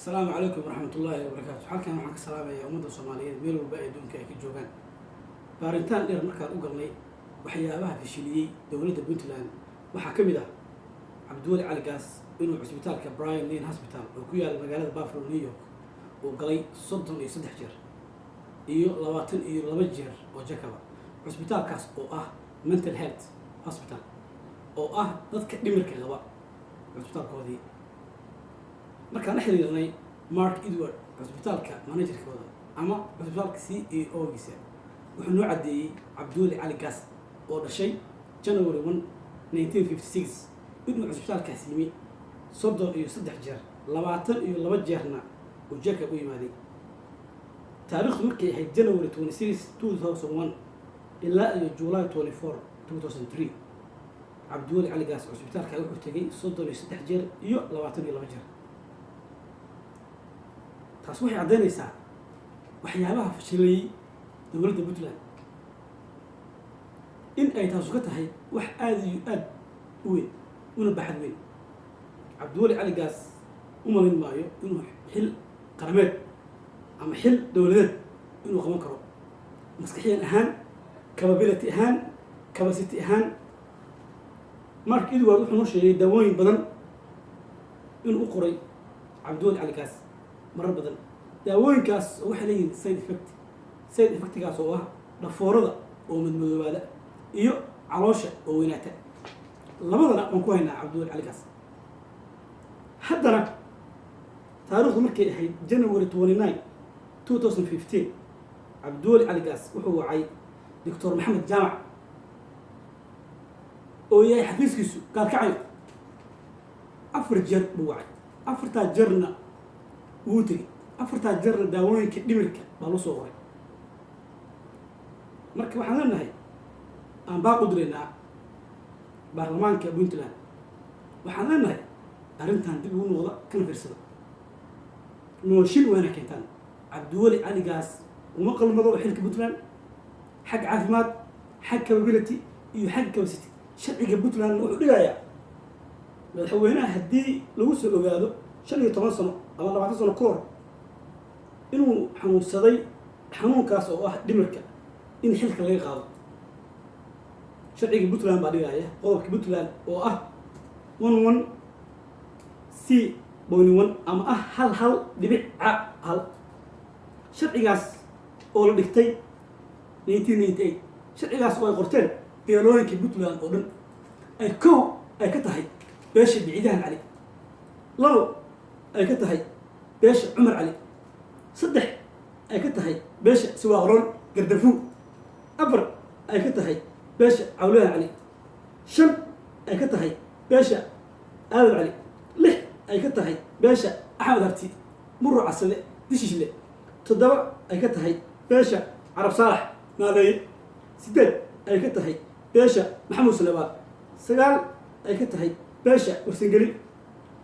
Asalaamu calaykum waraxmatullaahi wabarakaatu. Halkan waxaan ka salaamayaa ummadda Soomaaliyeed meel walba adduunka ay ka joogaan. Baaritaan dheer markaan u galnay waxyaabaha fashiliyey dowladda Puntland, waxaa ka mid ah Cabdiweli Cali Gaas inuu cusbitaalka Brian Lane Hospital oo ku yaala magaalada Buffalo, New York, uu galay 33 jeer iyo 22 jeer oo checkup ah. Cusbitaalkaas oo ah mental health hospital, oo ah dadka dhimirka qaba cusbitaalkoodii. Markaan la xiriirnay Mark Edward, cusbitaalka managerkooda ama cusbitaalka CEO giisa, wuxuu noo caddeeyey Cabdiweli Cali Gaas oo dhashay January 1, 1956 inuu cusbitaalkaas yimi 33 jeer, 22 jeerna uu checkup u yimaaday, taariikhdu markay ahayd January 26, 2001 ilaa iyo July 24, 2003. Cabdiweli Cali Gaas cusbitaalka wuxuu tegay 33 jeer iyo 22 jeer. Taas waxay caddaynaysaa waxyaabaha fashilayey dowladda Puntland in ay taasu ka tahay wax aada iyo aada u weyn una baxad weyn. Cabdiweli Cali Gaas u malin maayo inuu xil qarameed ama xil dowladeed inuu qaban karo, maskaxiyan ahaan, capability ahaan, capacity ahaan. Mark Edward wuxuu noo sheegay daawooyin badan inuu u qoray Cabdiweli Cali Gaas marar badan. Daawooyinkaas oo waxay leeyihiin side effect, side effectigaas oo ah dhafoorada oo madmadoobaada iyo caloosha oo weynaata. Labadana waan ku haynaa Cabdiweli Cali Gaas. Haddana taariikhdu markay ahayd January 29, 2015, Cabdiweli Cali Gaas wuxuu wacay Doctor Maxamed Jaamac oo yahay xafiiskiisu Gaalkacyo. Afar jeer buu wacay, afartaa jeerna wuu tegey, afartaa jeerna daawooyinka dhimirka baa loo soo qoray. Marka waxaan leenahay, aan baaq u diraynaa baarlamaanka Puntland, waxaan leenahay arrintan dib ugu noqda, kana fiirsada, mooshin waana keentaan. Cabdiweli Caligaas uma qalmado xilka Puntland, xag caafimaad, xag capability iyo xag capacity. Sharciga Puntland wuxuu dhigayaa madaxweynaha haddii lagu soo ogaado 15 sano ama 20 sano ka hor inuu xanuunsaday, xanuunkaas oo ah dhimirka, in xilka laga qaado. Sharciga Puntland baa dhigaya, qodobka Puntland oo ah 11 C point 1 ama ah 11.c1. Sharcigaas oo la dhigtay 1998, sharcigaas oo ay qorteen beelooyinka Puntland oo dhan, ay kow ay ka tahay beesha Biciidahan Cali, labo ay ka tahay beesha Cumar Cali, saddex ay ka tahay beesha Siwaaqroon Gardafuur, afar ay ka tahay beesha Cawlahan Cali, shan ay ka tahay beesha Aadan Cali, lix ay ka tahay beesha Axmed Harti Muro Casade Dishishle, toddoba ay ka tahay beesha Carab Saalax Naadeeye, sideed ay ka tahay beesha Maxamuud Salebaad, sagaal ay ka tahay beesha Warsangeli,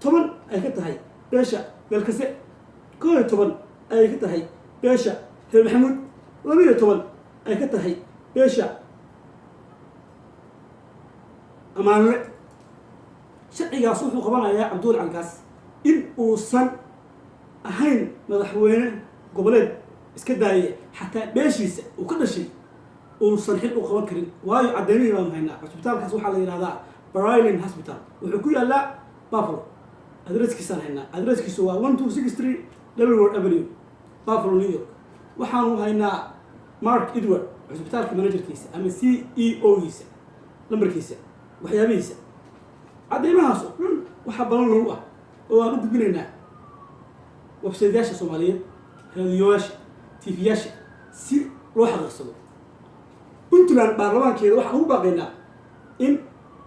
10 ay ka tahay beesha Galkase, 11 ay ka tahay beesha Reer Maxamuud, 12 ay ka tahay beesha Amaanle. Sharcigaas wuxuu qabanayaa Cabdiweli Caligaas in uusan ahayn madaxweyne goboleed iska daaye, xataa beeshiisa uu ka dhashay uusan xil u qaban karin, waayo caddeymihii baanu haynaa. Cusbitaalkaas waxaa la yidhahdaa Brilin Hospital, wuxuu ku yaallaa Buffalo. Adresskiisaan haynaa, adresskiisu waa 1263 Delaware Avenue, Buffalo, New York. Waxaanu haynaa Mark Edward, cusbitaalka managerkiisa ama CEO giisa, lambarkiisa, waxyaabihiisa. Caddeymahaas oo dhan waxaa balan lagu ah oo aan u gudbinaynaa websaytyaasha Soomaaliyeed, raadiyoyaasha, TV-yaasha, si loo xaqiiqsado. Puntland baarlamaankeeda waxaan ugu baaqaynaa in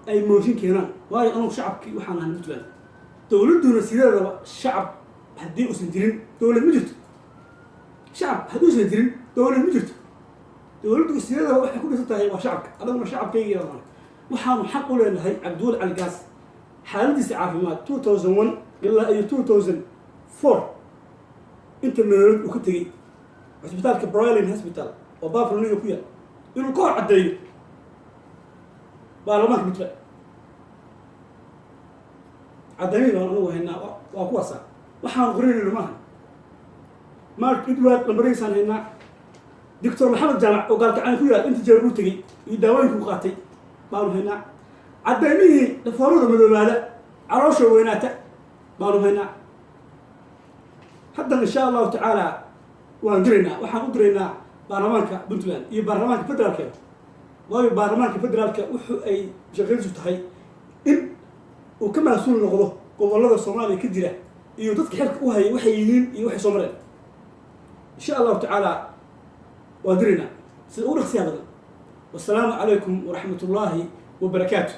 ay mooshin keenaan, waayo anugu shacabkii waxaan ahay Puntland. Dowladduna sideedaba shacab haddii uusan jirin dowlad ma jirto. Shacab haddii uusan jirin dowlad ma jirto. Dowladdu sideedaba waxay ku dhisan tahay waa shacabka. Adaguna shacabkaygi baan, waxaanu xaq u leenahay Cabdiweli Cali Gaas xaaladiisa caafimaad 2001 ilaa iyo 2004 inta meelood uu ka tegey cusbitaalka Brilin Hospital oo Buffalo, New York ku yaal, inuu ka hor caddeeyo baarlamaanka Puntland. Caddaymihii baan anugu haynaa, waa kuwaasa. Waxaan qorinayno maaha. Mark Edward lambaradiisaan haynaa. Doctor Maxamed Jaamac oo Gaalkacaan ku yaal, inta jeer uu tegey iyo daawooyinkuu qaatay baanu haynaa. Caddaymihii dhafoorada madoobaada, caloosha weynaata baanu haynaa. Haddana, insha Allahu tacaala, waan diraynaa. Waxaan u diraynaa baarlamaanka Puntland iyo baarlamaanka federaalka, waayo baarlamaanka federaalka wuxuu ay shaqadiisu tahay in uu ka mas-uul noqdo gobollada Soomaaliya ka jira iyo dadka xilka u hayay waxay yihiin iyo waxay soo mareen. Insha Allahu tacaala waan diraynaa sida ugu dhaqsiyaa badan. Wasalaamu calaykum waraxmat ullaahi wabarakaatu.